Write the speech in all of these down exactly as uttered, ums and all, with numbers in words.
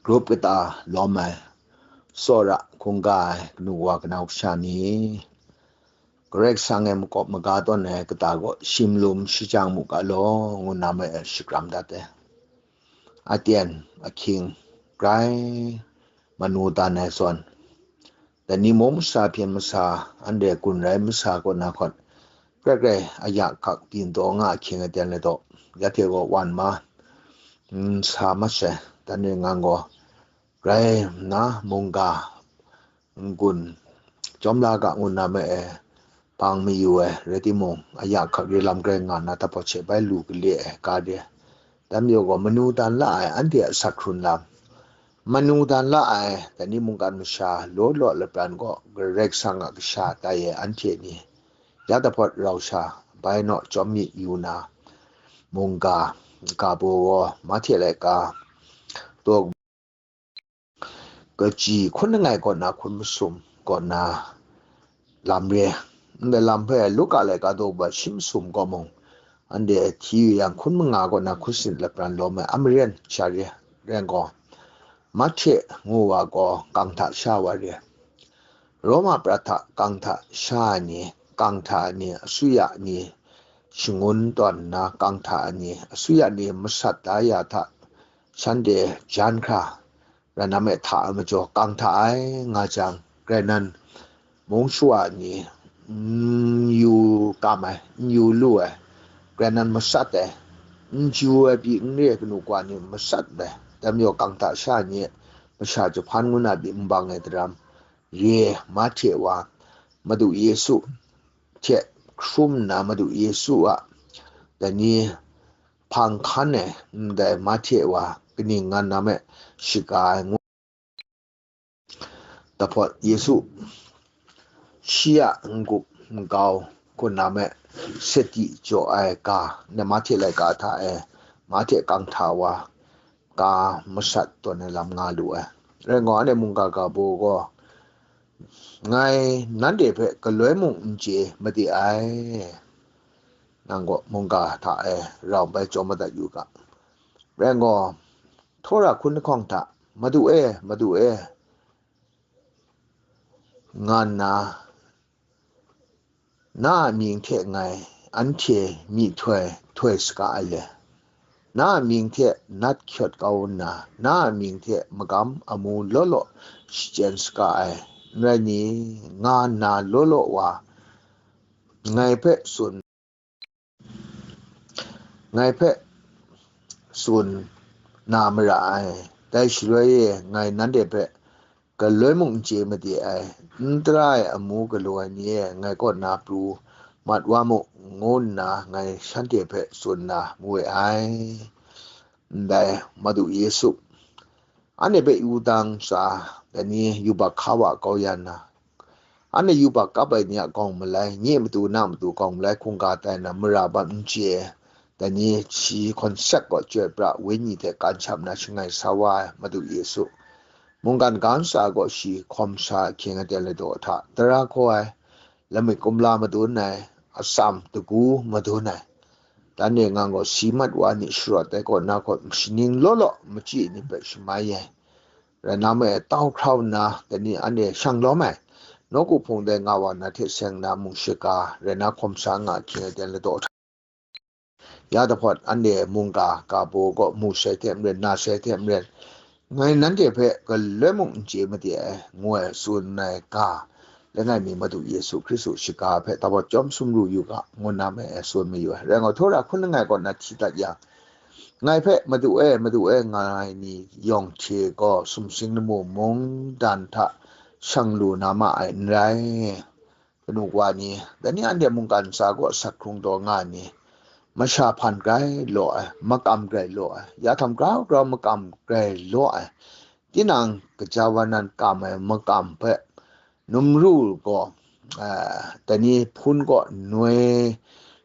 Grup kata lawm ai, tsawra hkungga ai kanu wa kanau kasha ni, Karai Kasang e makawp maga tawn ai kata gaw shim lum shajang mu ga law, ngu na ma e shakram dat ai. Aten, ahkying, grai manu dan ai zawn, dai ni mung masha hpyen masa, anhte gun rai masa kaw na hkawt, grai grai aya hkak byin taw nga ahkying aten le daw, ya hte gaw wan ma, n sa mat sai, dan ring ngang gaw, grai nna mungga n-gun chyawm la ga ngu na ma e, bang mayu ai rai timung, aya hkak re lam grai nga na tahpawt she bai lu gale ai ga re. Dai majaw gaw, manu dan la ai anhte a asak hkrun lam, manu dan la ai dai ni mungkan masha law law lapran gaw Karai Kasang a kasha tai ai anhte ni, ya tahpawt rau sha bai naw chyawm myit yu na, mungga, ga baw gaw, Mahte laika, taw kaji hkun langai kaw na hkun masum kaw na lam re. Ndai lam hpe Luka laika daw ba shi masum kaw mung, anhte hti yu yang, hkun manga kaw na hkun sin lapran lawm ai a maren sha re. Rai gaw, Mahte ngu wa gaw kang hta sha wa re. Roma prat hta kang hta sha ai ni, kang hta ai ni, asuya ni, shangun tawn nna kang hta ai ni, asuya ni masat da ya hta, shanhte jan hkra, rai na me hta ai majaw, kang hta ai nga jang, grai nan mung shawa ni n yu kam ai, n yu lu ai, grai nan masat ai, n ju ai pyi n re ai kanu kawa ni masat ai, dai majaw kang hta sha ni masha jahpan ngu na pyi n bang ai daram, re, Mahte wa, Madu Yesu hte hkrum nna, Madu Yesu a dai ni hpang hkan e ndai Mahte wa kaning ngan na me shaga ai ngu. Dahpawt Yesu shi a n-gup n-gau hkun na me seti jaw ai ga, ndai Mahte laika hta e Mahte kang hta wa ga masat tawn ai lam nga lu ai. Rai gaw, anhte mungga ga baw gaw, ngai nanhte hpe galoi mung n chye made ai. Nang gaw mungga hta e rau bai chyawm madat yu ga. Rai gaw, htawra hkun lahkawng hta, Madu e, Madu e, nga nna, na a mying hte ngai anhte myihtoi htoi saga ai le? Na a mying hte nat hkyawt kau nna, na a mying hte magam amu law law shachyen saga ai, n rai ni? Nga nna law law wa ngai hpe tsun, ngai hpe tsun na mara ai. Dai shaloi e ngai nanhte hpe galoi mung n chye made ai, n tara ai amu galaw ai ni e, ngai kaw na pru mat wa mu, ngu nna ngai shanhte hpe tsun na mawe ai. Ndai Madu Yesu, anhte hpe yu dang tsa, dai ni yubak hka wa kau ya nna, anhte yubak kap ai ni a gawng malai, nye matu na matu gawng malai hkungga tai na mara bam n chye ai, dai ni shi hkawn sek gaw Chyoi pra Wenyi hte kan sham na shangai sa wa ai Madu Yesu, mungkan ga ntsa gaw shi hkawm sa ahkying aten ladaw hta tara hkaw ai, lamik kumla madun ai, atsam dagu madun ai, dan e ngang gaw si mat wa ni sharawt ai kaw na hkawt, mashaning law law machyi ni hpe shamai ai. Rai na ma e, tau hkrau nna, dai ni anhte shang lawm ai, nawku hpung dai nga wa na hte seng na mung shaga, rai na hkawm sa nga ahkying aten ladaw hta, ya dahpawt anhte mungga ga baw gaw mu sai hte maren, na sai hte maren, ngai nanhte hpe galoi mung n chye made ai, ngu ai tsun ai ga, langai mi Madu Yesu Hkristu shaga hpe dahpawt chyawm sumru yu ga, ngu na ma e tsun mayu ai. Rai gaw, htawra hkun langai kaw na hti dat yang, ngai hpe, "Madu e, Madu e," nga ai ni yawng hte gaw sumsing lamu mungdan hta shang lu na ma ai n rai. Kanu wa ni, dai ni anhte mungkan ntsa gaw asak hkrung taw nga ai ni, masha hpan grai law ai, makam grai law ai, ya htam grau grau makam grai law ai, tinang kaja wa nan kam ai makam hpe, numru gaw, eh, dai ni hpun gaw noi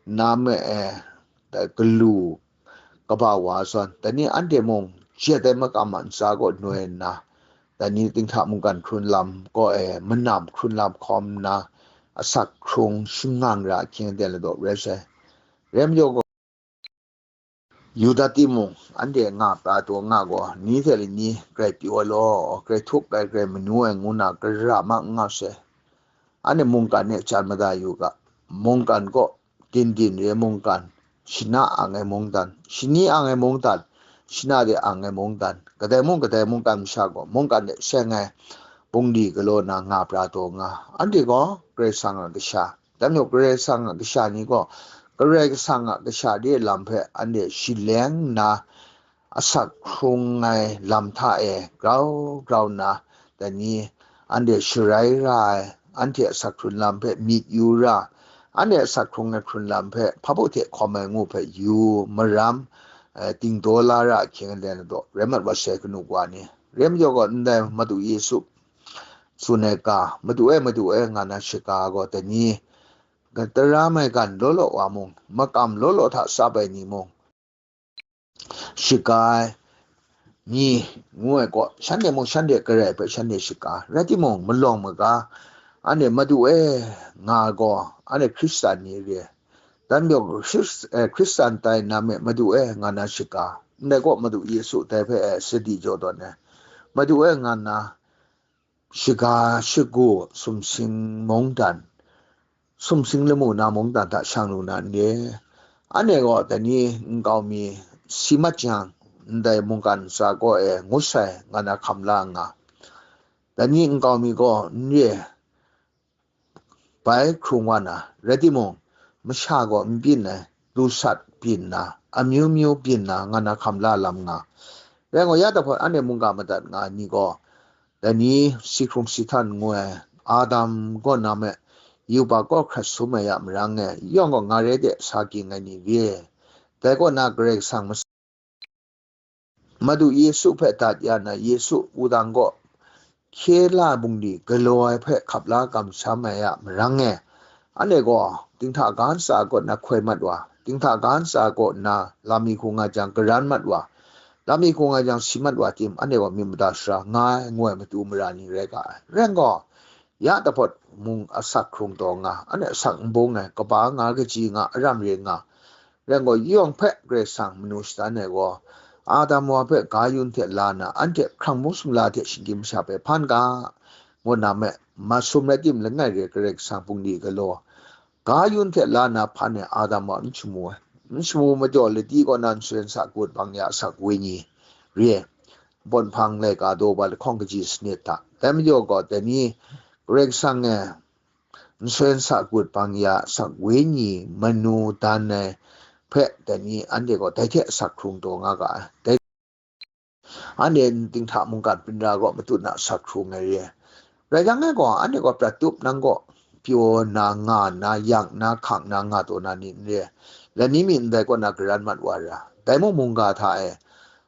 na me, eh, dai galu kaba wa zawn, dai ni anhte mung jet ai makam a ntsa gaw noi nna, dai ni dinghta mungkan hkrun lam gaw e, manam hkrun lam hkawm nna, asak hkrung shangang ra ahkying aten ladaw rai sai. Rai majaw gaw, Yu dat timung, anhte nga pra taw nga gaw, ni hte lani grai pyaw ai law, grai htup ai, grai manu ai ngu na gara ma n nga sai. Anhte mungkan e jan mada yu ga, mungkan gaw din din re ai mungkan, shana ang ai mungdan, shani ang ai mungdan, shana de ang ai mungdan, kadai mung kadai mungkan masha gaw mungkan de seng ai bungli galaw na nga pra taw nga, anhte gaw Karai Kasang a kasha, dan majaw Karai Kasang a kasha ni gaw, Karai Kasang a kasha de lam hpe anhte shi leng nna, asak hkrung ai lam hta e grau grau nna, dai ni anhte sharai ra ai, anhte asak hkrun lam hpe myit yu ra, anhte asak hkrung ai hkrun lam hpe hpabu hte hkawm ai ngu hpe yu maram, eh, dingdaw la ra ahkying aten daw rai mat wa sai kanu wa ni. Rai majaw gaw, ndai Madu Yesu tsun ai ga, Madu e, Madu e, nga na shaga gaw, dai ni, tara maigan law law wa mung, makam law law hta tsap ai ni mung, shaga ai ni ngu ai gaw, shanhte mung shanhte Karai hpe shanhte shaga. Rai timung, malawng maga, anhte Madu e nga gaw, anhte Hkristan ni re ai. Dan majaw Hkris-, eh, Hkristan tai na me Madu e nga na shaga. Ndai gaw Madu Yesu dai hpe e sadi jaw tawn ai. Madu e nga na shaga, shagu, sumsing mungdan, sumsing lamu na mungdan hta shang lu na n re? Anhte gaw dai ni nkau mi si mat jang, ndai mungkan ntsa kaw e ngut sai nga na hkam la nga. Dai ni nkau mi gaw n re, bai hkrung wa na, rai timung, masha gaw n byin ai, lusat byin na, amyu myu byin na, nga na hkam la lam nga. Rai gaw, ya tahpawt anhte mungga madat nga ai ni gaw, dai ni si hkrung si htan ngu ai, Adam kaw na me, yuba kaw hkrat sum ai a marang e, yawng gaw nga re de sa ging ai ni re. Dai kaw na Karai Kasang mas-, Madu Yesu hpe dat ya na Yesu wudang gaw hkye la bungli galaw ai hpe hkap la kamsham ai a marang e, anhte gaw dinghta ga ntsa kaw na hkoi mat wa, dinghta ga ntsa kaw na lam mi hku nga jang garan mat wa, lam mi hku nga jang si mat wa tim, anhte gaw myit mada sara nga ai ngu ai matu mara ni rai ga ai. Rai gaw, ya tahpawt mung asak hkrung taw nga, anhte asak n bung ai, kaba nga, kaji nga, aram re nga, rai gaw, yawng hpe Karai Kasang manu shadan ai gaw, Adam wa hpe ga yun hte la na, anhte hkrang mung sumla hte shinggyim masha hpe hpan ga, ngu na me, masum rai tim langai re Karai Kasang bungli galaw, ga yun hte la na hpan e Adam wa n shamu ai. N shamu majaw, ladi kaw na nsen sa gut bang ya asak wenyi re ai. Bawn hpang laika daw ba lahkawng kaji sanit hta. Dai majaw gaw, dai ni Karai Kasang e nsen sa gut bang ya asak wenyi manu dan ai hpe, dai ni anhte gaw dai hte asak hkrung taw nga ga ai. Dai anhte dinghta mungkan byin ra gaw matut na asak hkrung ai re ai. Rai yang e gaw, anhte gaw prat tup nang gaw pyaw na, nga na, yang na, hkang na, nga taw na ni n re ai. Lani mi ndai kaw na garan mat wa ra. Dai mung mungga hta e,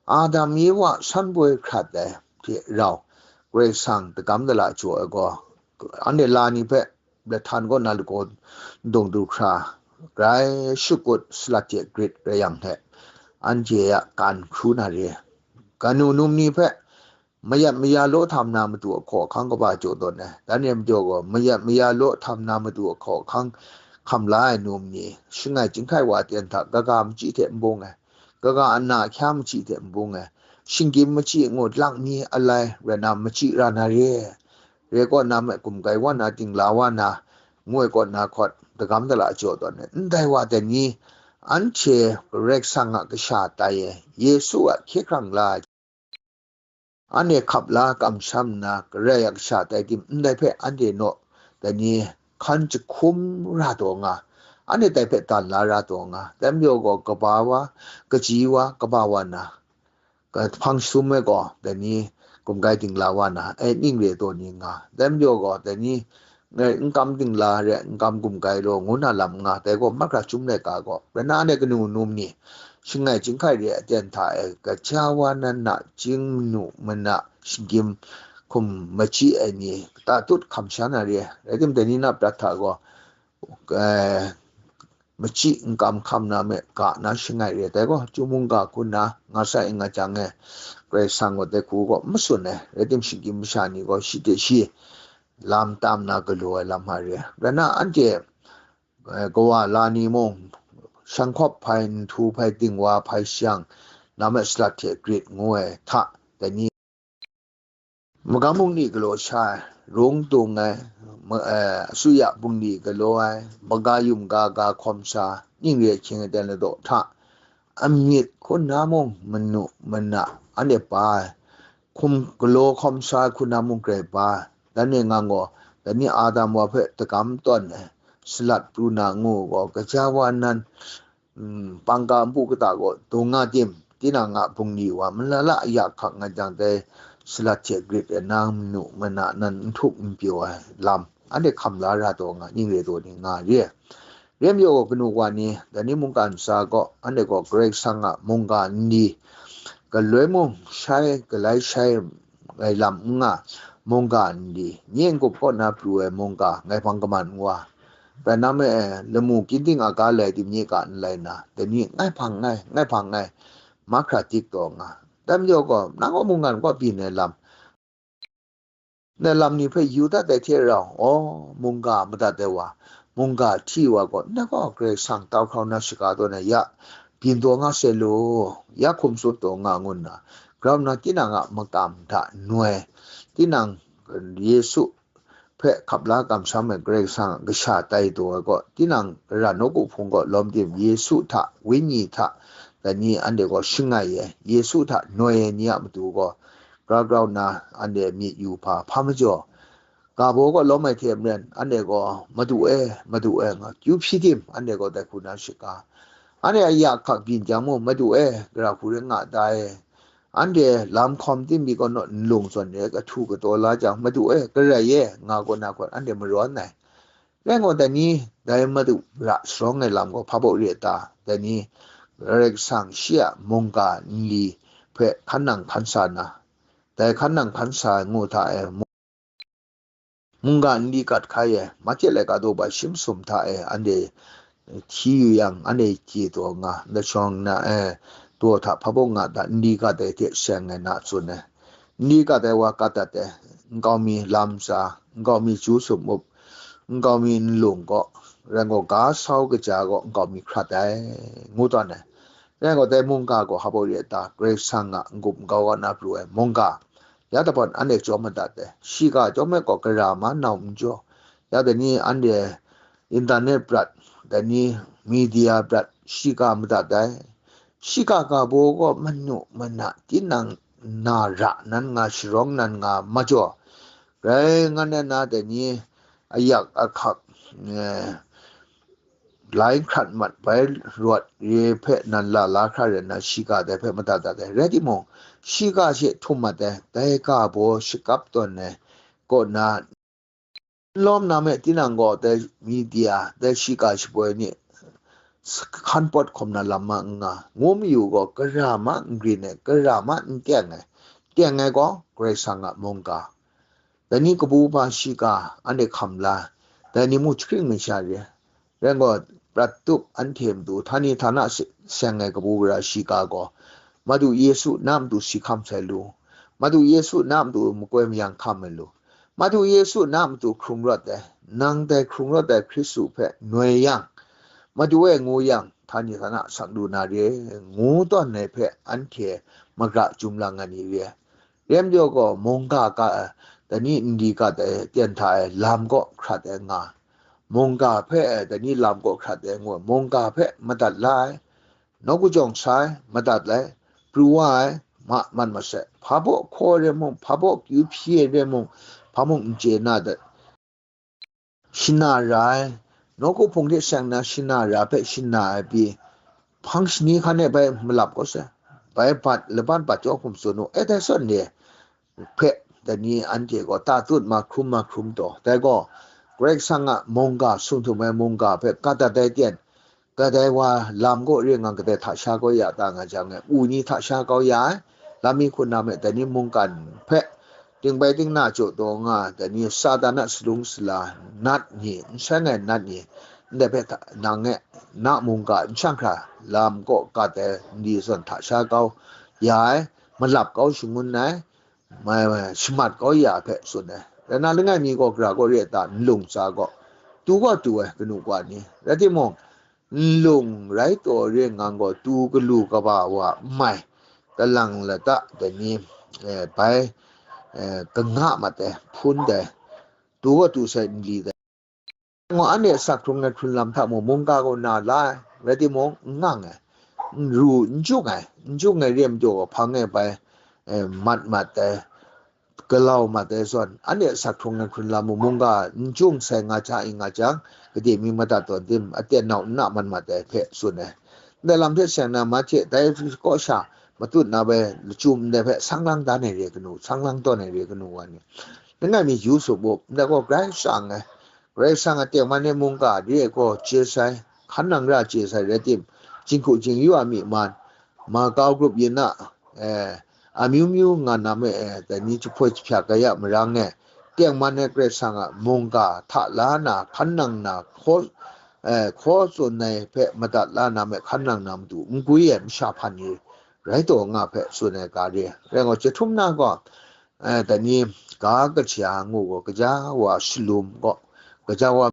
Adam Ewa san boi hkrat ai hte rau, Karai Kasang dagam dala jaw ai gaw, anhte la ni hpe lahtan kaw na lagaw ndung du hkra, grai shakut salat hte grit rai yang hte, anhte a kan hkru na re ai. Kanu num ni hpe mayat maya law htam na matu ahkaw ahkang kaba jaw tawn ai. Dan re majaw gaw, mayat maya law htam na matu ahkaw ahkang hkam la ai num ni, shangai chyinghkai wa aten hta kaga machyi hte n bung ai, kaga ana ahkya machyi hte n bung ai, shinggyim machyi ngut lang mi alai rai na machyi ra na re ai. Re kaw na me, gumgai wa na, dingla wa na, ngu ai kaw na hkawt, dagam dala jaw tawn ai. Ndai wa dai ni, anhte Karai Kasang a kasha tai e, Yesu a hkye hkrang la ai, anhte hkap la kamsham nna, Karai a kasha tai tim ndai hpe anhte naw, dai ni, hkan jahkum ra taw nga, anhte dai hpe dan la ra taw nga, dai majaw gaw, kaba wa, kaji wa, kaba wa na, kahpang sum ai gaw, dai ni, gumgai dingla wa na, ai ning re taw ni nga, dai majaw gaw, dai ni, ngai n kam dingla re, n kam gumgai law, ngu na lam nga, dai gaw, mahkra chyum laika gaw, rai na anhte kanu num ni, shangai chyinghkai re aten hta e, kaja wa na nachying manu mana shinggyim hkum machyi ai ni, tatut hkam sha na re, rai tim, dai ni na prat hta gaw, eh, machyi n kam hkam na me, ga na shangai re ai, dai gaw, chyum mungga hku nna nga sai nga jang e, Karai Kasang gaw dai hku gaw n matsun ai, rai tim, shinggyim masha ni gaw shi hte shi lam tam na galaw ai lam hta re ai. Rai na, anhte, eh, kawa la ni mung, shanghkawp hpai, nhtu hpai, dingwa hpai shang, nam e salat hte grit ngu ai hta, dai ni, magam bungli galaw sha ai, rung dung ai, ma-, eh, asuya bungli galaw ai, maga yum ga ga hkawm sa, ning re ahkying aten ladaw hta, amyit hkun na mung manu mana anhte pa ai, hkum galaw hkawm sa ai hkun na mung grai pa ai, dan e ngang gaw, dai ni Adam wa hpe dagam tawn ai, salat pru na ngu gaw, gaja wa nan, mm, pangka npu kata gaw dung nga tim, tinang a bungli wa malala ya hkak nga jang dai salat hte grit ai na manu mana nan n htuk n pyaw ai lam, anhte hkam la ra taw nga, ning re taw ni nga re ai. Rem yaw gaw kanu wa ni, dai ni mungkan ntsa gaw, anhte gaw Karai Kasang a mungga nli, galoi mung shai, galai shai, ngai lam n nga, mungga nli, nye n-gup kaw na pru ai mungga, ngai hpang kaman n wa, bai na me, lamu kyin ting a ga lai tim nye ka n lai na, dai ni ngai hpang ngai, ngai hpang ngai, mahkra dik taw nga. Dai majaw gaw, nang gaw mungkan kaw byin ai lam, ndai lam ni hpe yu dat ai hte rau, aw, mungga madat ai wa, mungga hti wa gaw, ndai gaw Karai Kasang tau hkrau na shaga taw na ya, byin taw nga sai lu, ya hkum tsup taw nga ngu nna, grau nna tinang a makam hta noi, tinang Yesu hpe hkap la kamsham ai Karai Kasang a kasha tai taw ai gaw, tinang gara nawku hpung gaw lawm tim Yesu hta, Wenyi hta, dai ni anhte gaw shangai ai, Yesu hta noi ai ni a matu gaw, grau grau nna anhte myit yu hpa, hpa majaw, ga baw gaw lawm ai hte maren, anhte gaw, "Madu e, Madu e," nga kyu hpyi tim, anhte gaw dai hku na shaga. Anhte a ya hkak byin jang mung, "Madu e, gara hku rai nga ta e?" Anhte lam hkawm tim pyi kaw naw nlung zawn re, kahtu kataw la jang, "Madu e, Karai e," nga kaw na hkawt, anhte marawn ai. Rai ngut ai ni, dai Madu ra sharawng ai lam gaw hpa baw re ai ta? Dai ni, Karai Kasang shi a mungga nli hpe hkan nang hkan sa na, dai hkan nang hkan sa ai ngu hta e, mungga nli kat hkai ai, machye laika daw ba shi masum hta e, anhte hti yu yang, anhte chye taw nga, ndai shawng na e, daw hta hpa baw nga ta, nli kat ai hte seng ai na tsun ai. Nli kat ai wa kat dat ai, nkau mi lam tsa, nkau mi ju sum up, nkau mi nlung gaw, rai gaw ga sau kaja gaw nkau mi hkrat ai, ngu tawn ai. Rai gaw, dai mungga gaw hpa baw re ai ta? Karai Kasang a n-gup n-gau kaw na pru ai mungga, ya dabawn anhte chyawm madat ai. Shiga chyawm e gaw, gara ma nau n jaw, ya dai ni anhte internet prat, dai ni media prat, shiga madat ai. Shiga ga baw gaw manu mana tinang na ra nan nga, sharawng nan nga majaw, rai nga na na dai ni ayak ahkak, eh, lai hkrat mat bai rawt re hpe nan la la hkra rai nna, shiga dai hpe madat dat ai. Rai timung, shiga she htum mat ai, dai ga baw shakap tawn ai kaw na, n lawm na me, tinang gaw dai media, dai shiga shapoi ni s-, hkan pawt hkawm na lam ma n nga, ngu mayu gaw, gara ma n grin ai, gara ma n teng ai, teng ai gaw Karai Kasang a mungga. Dai ni kabu ba shiga anhte hkam la, dai ni mung jahkring masha re ai. Rai gaw, prat tup anhte matu, htani htana se-, seng ai kabu gara shiga gaw, Madu Yesu na matu si hkam sai lu, Madu Yesu na matu makoi mayang hkam ai lu, Madu Yesu na matu hkrung rawt ai, nang dai hkrung rawt ai Hkristu hpe noi yang, Madu e ngu yang, htani htana sak lu na re, ngu tawn ai hpe anhte magra jum lang ai ni re ai. Rem jaw gaw, mungga ga, dai ni nli gat ai, ten hta e lam kaw hkrat ai nga, mungga hpe, dai ni lam kaw hkrat ai ngu, mungga hpe madat la ai, nawku jawng sa ai, madat ai, pru wa ai, ma man masai, hpa baw hkaw ai rai mung, hpa baw kyu hpyi ai rai mung, hpa mung n chye na dat, shana ra ai, nawku hpung hte seng na shana ra hpe shana ai pyi, hpang shani hkan e bai malap kau sai, bai bat laban bat jaw hkum tsun u, e dai zawn ni hpe, dai ni anhte gaw tatut mahkrum mahkrum taw, dai gaw, Karai Kasang a mungga, sung htum ai mungga hpe gat dat ai ten, kadai wa lam kaw re nga, kadai hta sha kau ya ta nga jang e, u ni hta sha kau ya ai, lam mi hkun na me, dai ni mungkan hpe, ting bai ting na jaw taw nga, dai ni Satan a salung sala nat ni, n seng ai nat ni, ndai hpe hta, nang e, na mungga n shang hkra, lam kaw gat ai nli zawn hta sha kau ya ai, malap kau shangun ai, mai, mai, shamat kau ya hpe tsun ai. Rai nna, langai mi gaw gara kaw re ai ta, nlung tsa gaw, tu gaw tu ai, kanu kawa ni. Rai timung, nlung rai taw re ngang gaw tu galu kaba wa n mai, kalang lata dai ni, eh, bai, eh, kanga mat ai, hpun dai, tu gaw tu sai nli dai. Ngu anhte asak hkrung ai hkrun lam hta mung mungga gaw na la ai, rai timung, n ngang ai, n ru, n jung ai, n jung ai re ai majaw gaw hpang e bai, eh, mat mat ai, galau mat ai zawn, anhte asak hkrung ai hkrun lam mung mungga n jung sai nga jang, i nga jang, gade mi madat tawn tim, aten nau n na man mat ai hpe tsun ai. Ndai lam hte seng na, Mahte dai kaw sha matut na bai lachyum ndai hpe sang lang dan ai re kanu, sang lang tawn ai re kanu wa ni, langai mi yu su mu, ndai gaw grai tsang ai. Karai Kasang a tengman ai mungga re ai gaw chye sai, hkan nang ra chye sai rai tim, jinghku jingyu a myi man, Makau grup yin a, eh, amyu myu nga na me, eh, dai ni jahpoi jahpya kaya marang e, tengman ai Karai Kasang a mungga hta la na, hkan nang na, hkaw, eh, hkaw tsun ai hpe madat la na me, hkan nang na matu n gwi ai masha hpan ni rai taw nga hpe tsun ai ga re. Rai ngai, chyahtum na gaw, eh, dai ni ga kaja ngu gaw, kaja wa shalum gaw, kaja wa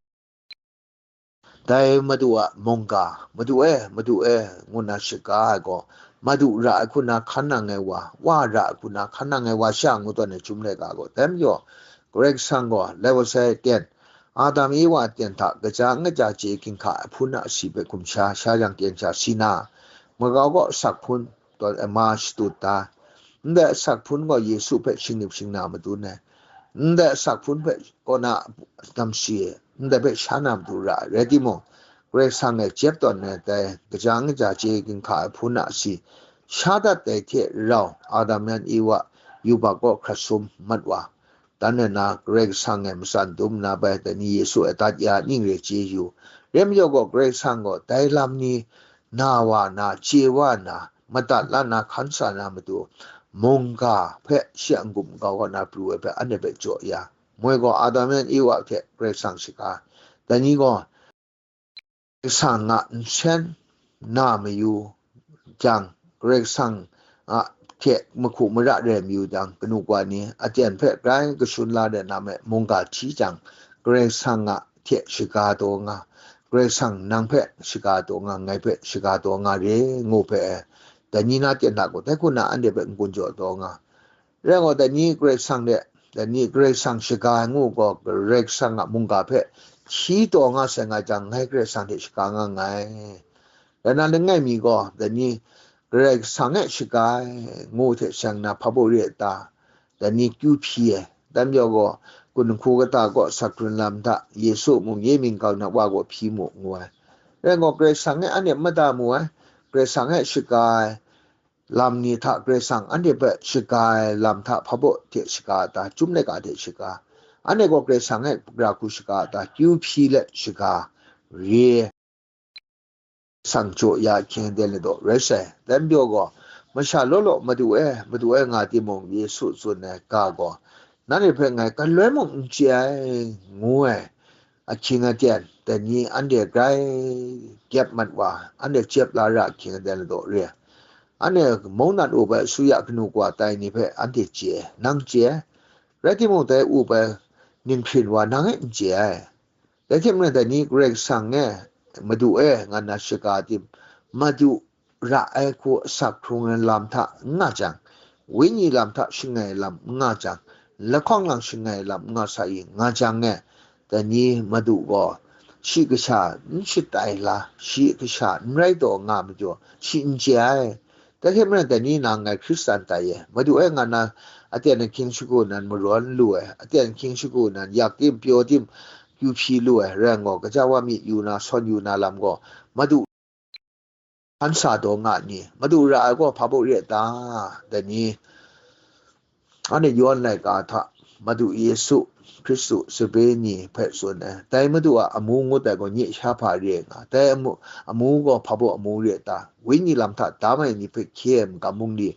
dai Madu a mungga, Madu e, Madu e, ngu na shaga ai gaw, Madu ra ai hku na hkan nang ai wa, Wa ra ai hku na hkan nang ai wa sha ngu tawn ai chyum laika gaw, dai majaw, Karai Kasang gaw, lai wa sai ten, Adam Ewa ten hta kaja n kaja chye ginhka ai hpun a asi hpe hkum sha, sha yang ten sha si na, makau gaw asak hpun tawn ai ma shatut da. Ndai asak hpun gaw Yesu hpe shingnip shingna madun ai. Ndai asak hpun hpe kaw na damshi, ndai hpe sha na matu ra ai. Rai timung, Karai Kasang e jep tawn ai dai kaja n kaja chye ginhka ai hpun a asi, sha dat ai hte rau, Adam yan Ewa yubak gaw hkrat sum mat wa. Dan nna Karai Kasang e matsan dum nna bai dai ni Yesu e dat ya ning re chye yu. Rai majaw gaw, Karai Kasang gaw dai lam ni na wa na, chye wa na, madat la na, hkan sa na matu, mungga hpe shi a n-gup n-gau kaw na pru ai hpe anhte hpe jaw ya. Moi gaw Adam yan Ewa hte Karai Kasang shaga, dai ni gaw Karai Kasang a nsen na mayu jang, Karai Kasang a hte mahku mara rai mayu jang, kanu kawa ni aten hpe grai kashun la rai na me mungga hti jang, Karai Kasang a hte shaga taw nga, Karai Kasang nang hpe shaga taw nga, ngai hpe shaga taw nga re, ngu hpe, dai ni na ten hta gaw, dai hku na anhte hpe n-gun jaw taw nga. Rai gaw, dai ni Karai Kasang de, dai ni Karai Kasang shaga ai ngu gaw, Karai Kasang a mungga hpe hti taw nga sai nga jang, ngai Karai Kasang hte shaga nga nngai. Rai na, langai mi gaw, dai ni Karai Kasang e shaga ai ngu hte seng na, hpa baw re ai ta? Dai ni kyu hpyi ai. Dai majaw gaw, gun nhku kata gaw asak hkrun lam hta, Yesu mung ye mying kau na wa gaw hpyi mu, ngu ai. Rai gaw, Karai Kasang e anhte mada mu ai, Karai Kasang e shaga ai lam ni hta Karai Kasang anhte hpe shaga ai lam hta hpa baw hte shaga a ta? Chyum laika hte shaga. Anhte gaw Karai Kasang e gara hku shaga a ta? Kyu hpyi let shaga re. Sang jaw ya ahkying aten ladaw rai sai. Dai majaw gaw, masha law law, Madu e, Madu e, nga timung, Yesu tsun ai ga gaw, nanhte hpe ngai galoi mung n chye ai, ngu ai. Ahkying aten, dai ni anhte grai gyep mat wa, anhte jep la ra ahkying aten ladaw re. Anhte mung nan up ai asuya kanu kawa tai ni hpe anhte chye, nang chye, rai timung, dai up ai ninghprin wa nang e n chye ai. Dai hte maren, dai ni Karai Kasang e, Madu e, nga nna shaga tim, Madu ra ai hku asak hkrung ai lam hta n nga jang, wenyi lam hta shangai ai lam n nga jang, lahkawng lang shangai ai lam n nga sa i, nga jang e, dai ni Madu gaw shi kasha n shatai la, shi kasha n rai taw nga majaw, shi n chye ai. Dai hte maren, dai ni na ngai Hkristan tai e, Madu e, nga na aten ahkying shagu nan marawn lu ai, aten ahkying shagu nan yak tim, pyaw tim, kyu hpyi lu ai, rai ngai gaw, gaja wa myit yu na, sawn yu na lam gaw, Madu hkan sa taw nga ni? Madu ra ai gaw hpa baw re ai ta? Dai ni, anhte yawn laika hta, Madu Yesu Hkristu sape ni hpe tsun ai. Dai Madu a amu ngut ai gaw nye sha hpa re ai nga, dai amu, amu gaw hpa baw amu re ai ta? Wenyi lam hta dam ai ni hpe hkye ai magam bungli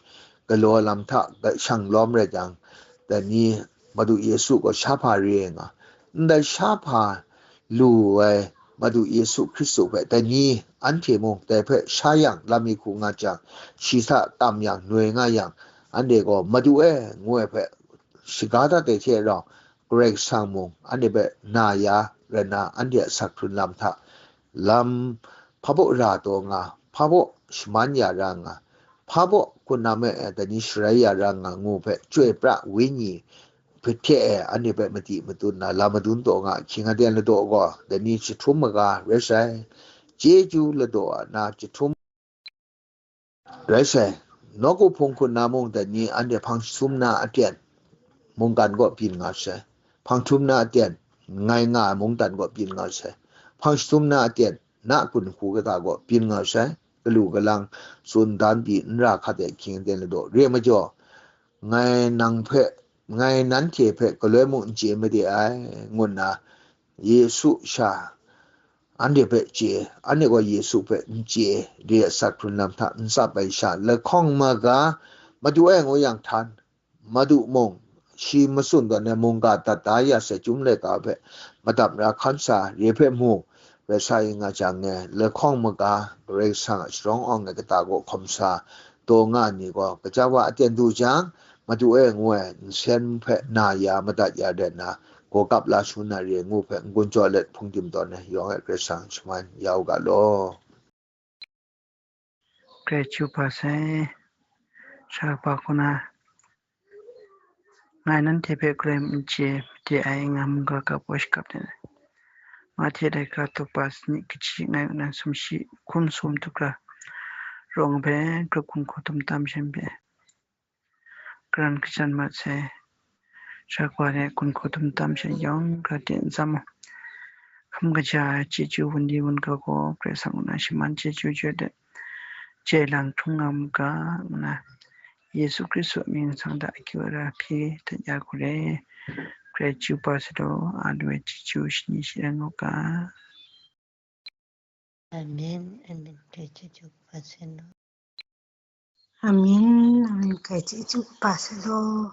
galaw lam hta shang lawm rai jang, dai ni Madu Yesu gaw sha hpa re ai nga. Ndai sha hpa lu ai Madu Yesu Hkristu hpe dai ni anhte mung dai hpe sha yang lam mi hku nga jang, shi hta tam yang, noi nga yang, anhte gaw, Madu e, ngu ai hpe shaga dat ai hte rau, Karai Kasang mung anhte hpe na ya rai nna, anhte a asak hkrun lam hta lam hpa baw ra taw nga, hpa baw shaman ya ra nga, hpa baw hkun na me e dai ni sharai ya ra nga ngu hpe, Chyoi pra Wenyi hpe hte e anhte hpe madi madun na la madun taw nga, hkying aten ladaw gaw dai ni jahtum maga rai sai, chyeju ladaw a na jahtum rai sai. Nawku hpung hkun na mung dai ni anhte hpang jahtum na aten mungkan gaw byin nga sai. Hpang jahtum na aten ngai nga ai mungdan gaw byin nga sai. Hpang jahtum na aten na gun hku kata gaw byin nga sai. Kalu kalang tsun dan pyi n ra hkat ai hkying aten ladaw re ai majaw, ngai nang hpe, ngai nanhte hpe galoi mung n chye made ai, ngu nna Yesu sha anhte hpe chye, anhte gaw Yesu hpe n chye, re ai asak hkrun lam hta n tsap ai sha, lahkawng maga, Madu e ngu yang htan, Madu mung, shi matsun tawn ai mungga dat da ya sai chyum laika hpe madap ra hkan sa re hpe mu, rai sa i nga jang e, lahkawng maga, Karai Kasang a sharawng awng ai kata kaw hkawm sa, taw nga ai ni gaw, gaja wa aten du jang, Madu e ngu ai nsen hpe na ya madat ya rai nna, gaw kap la shangun na re ngu hpe n-gun jaw let hpungdim tawn ai yawng e Karai Kasang shaman ya u ga law. Karai chyu pa sai, sha pa hku na, ngai nanhte hpe garai n chye made ai nga mungga kap wa shakap de. Mahte laika tup pa sanit kaji ngai nnan sumshi hkum sum tup ra, rawng hpe grup hkum hkaw tum tam shem hpe karan kachyan mat sai. Sha kwa re gun hkaw tum tam sha yawng hkra de n tsam u. Hkam kaja ai chyeju wunli wunga gaw Karai Kasang nna shaman chyeju jawt de, jai lang hkrum nga mu ga, ngu nna Yesu Hkristu a mying sang hta akyu ara hpyi dat ya hku re. Karai chyu pa sa law, a lu ai chyeju shani shi rai nga u ga. Amen, amen. Karai chyeju kaba sai law. Amen, amen. Karai chyeju kaba sai law.